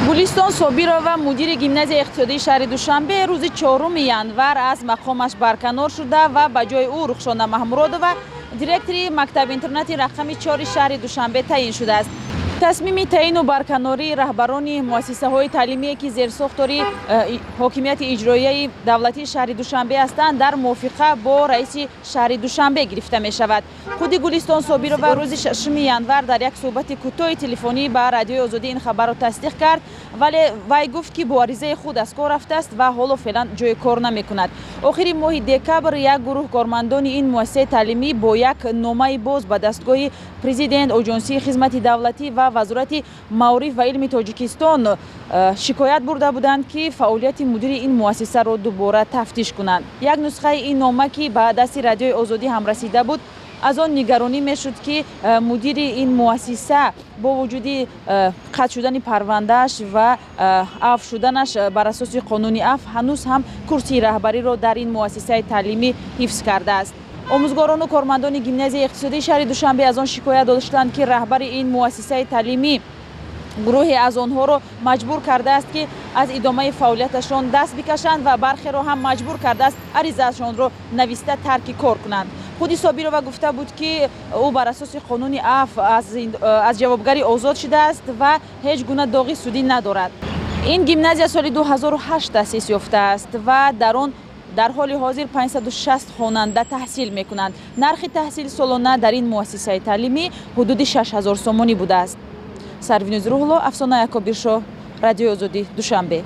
Гулистон Собирова, мудири гимназияи иқтисодии шаҳри Душанбе, рӯзи 4 январ аз мақомаш барканор шуда ва ба ҷои ӯ Рухшона Маҳмуродова, директори мактаби-интернати рақами 4 шаҳри Душанбе, таъин шудааст. Тасмими таъину барканории раҳбарони муассисаҳои таълимие, ки зерсохтори ҳокимияти иҷроияи давлатии шаҳри Душанбе ҳастанд, дар мувофиқа бо раиси шаҳри Душанбе гирифта мешавад. Худи Гулистон Собирова рӯзи 6 январ дар як суҳбати кӯтоҳи телефонӣ ба Радиои Озодӣ ин хабарро тасдиқ кард, вале вай гуфт, ки бо аризаи худ аз кор рафтааст ва ҳоло феълан ҷои кор намекунад. Охири моҳи декабр як гурӯҳ кормандони ин муассисаи таълимӣ бо як номаи боз ба дастгоҳи президент, Оҷонсии хизмати давлатӣ ва Вазорати маориф ва илми Тоҷикистон шикоят бурда буданд, ки фаъолияти мудири ин муассисаро дубора тафтиш кунанд. Як нусхаи ин нома, ки ба дасти Радиои Озодӣ ҳам расида буд, аз он нигаронӣ мешуд, ки мудири ин муассиса бо вуҷуди қатъ шудани парвандааш ва афв шуданаш бар асоси қонуни афв, ҳанӯз ҳам курсии раҳбариро дар ин муассисаи таълимӣ ҳифз кардааст. Омӯзгорону кормандони гимназияи иқтисодии шаҳри Душанбе аз он шикоят доштанд, ки раҳбари ин муассисаи таълимӣ гурӯҳе аз онҳоро маҷбур кардааст, ки аз идомаи фаъолияташон даст бикашанд, ва бархеро ҳам маҷбур кардааст аризаашонро нависта тарки кор кунанд. Худи Собирова гуфта буд, ки ӯ бар асоси қонуни афв аз ҷавобгарӣ озод шудааст ва ҳеҷ гуна доғи судӣ надорад. Ин гимназия соли 2008 таъсис ёфтааст ва дар он дар ҳоли ҳозир 560 хонанда таҳсил мекунанд. Нархи таҳсил солона дар ин муассисаи таълимӣ ҳудуди 6000 сомонӣ будааст. Сарвиноз Рӯҳулло, Афсона Якобиршо, Радиои Озодӣ, Душанбе.